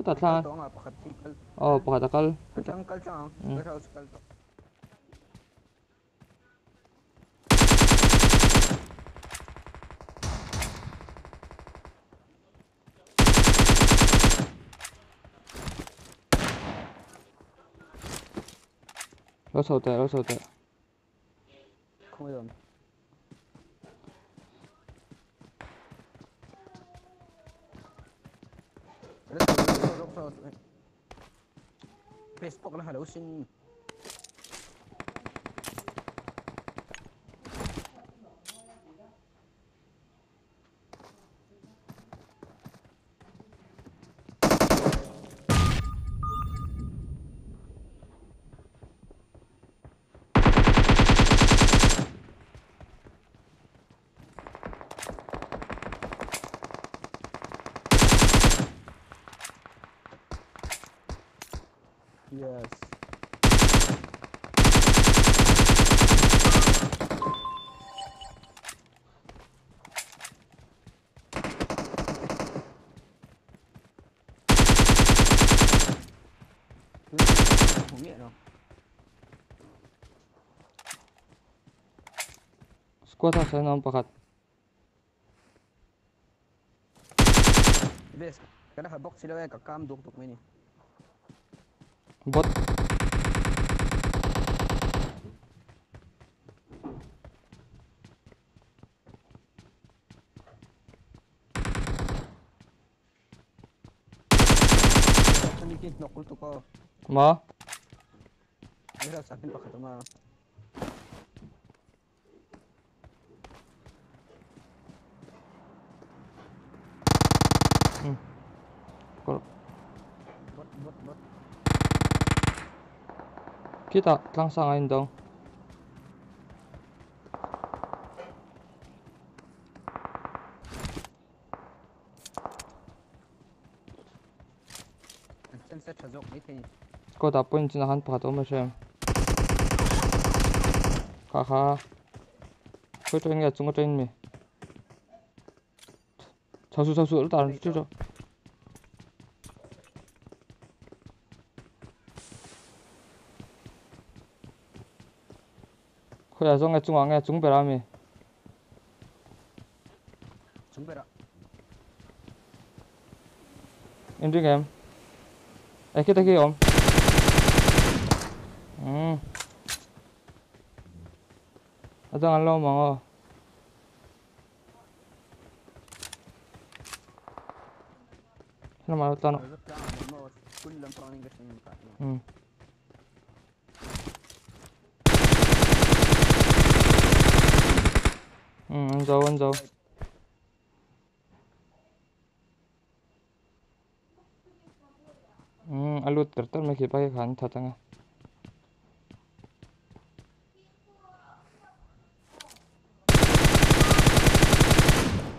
Khuta thlang aw pakhat a kal. Lo chho teh, lo chho teh. Facebook na halusin. Yes. Squad house na pakhat. Bes, kana ka box sila ka kam duk duk mini. Bot. Ma? Kita tlang sang ayun daw. Ko ta point na han pakhat awm a hre. Kha kha. Khoi train nge chung a train mi. Chho su chho su lu ta chu chu. Khoi a zawng nge chungah nge chung berah mi. Chung berah. In ring em. Ê khi ta khi om. A dang an lo mang aw. Lamah lo tlan aw. An zo an zo. A lut tar tar mai khi pa khi khan that anga.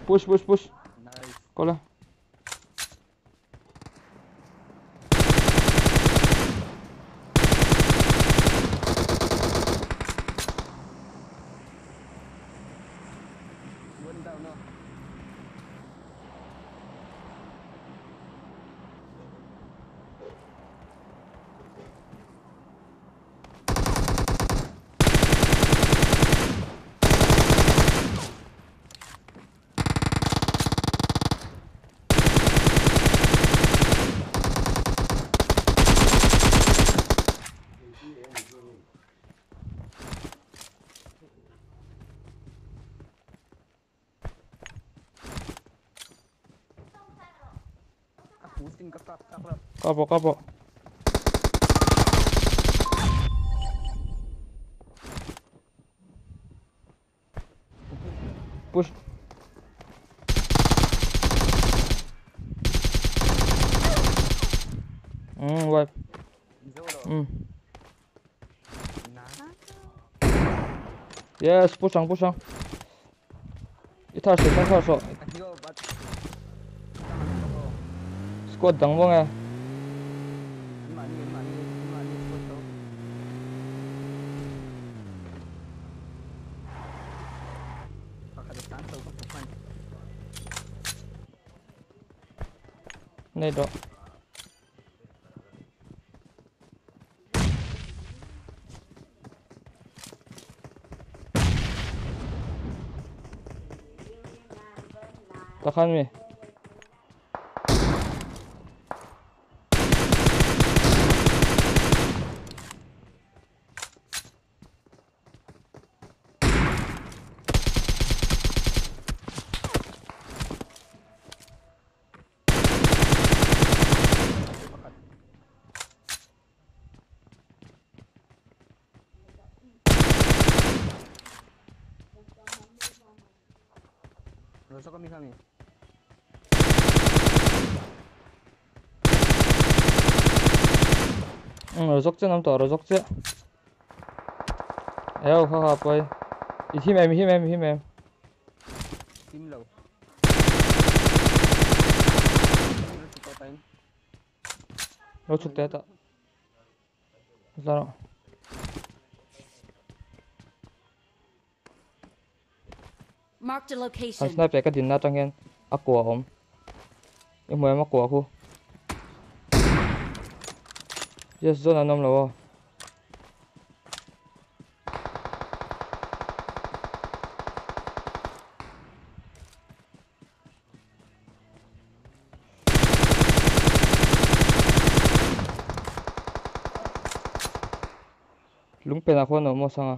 Push push push. Nice. Kola. One down no. Kapo kapo. Push. Wipe. Yes, push ang push ang. Ita so ita so. Squad dang mo nga. Này đó. Takhan mi. Rozok che nam to rozok che. Eo kha kha poi. I him em him em him em. Him lo. Lo chuk te ta. Zaro. Marked a location. Han snipe ka din na tang hian a kua awm. I hmu em a kua khu. Yes, zone an awm lo aw. Lungpen ah khuan a awm aw sanga.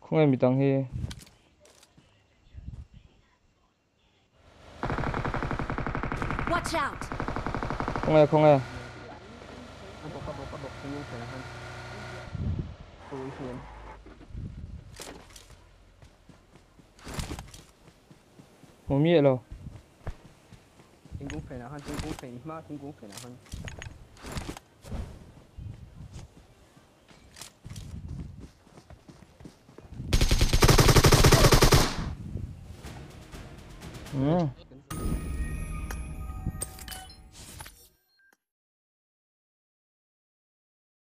Khawnge midang hi. Watch out. Khawnge khawnge. Hmu miah lo. Thingkung phenah khan thingkung phen hma thingkung phenah khan. Hmm.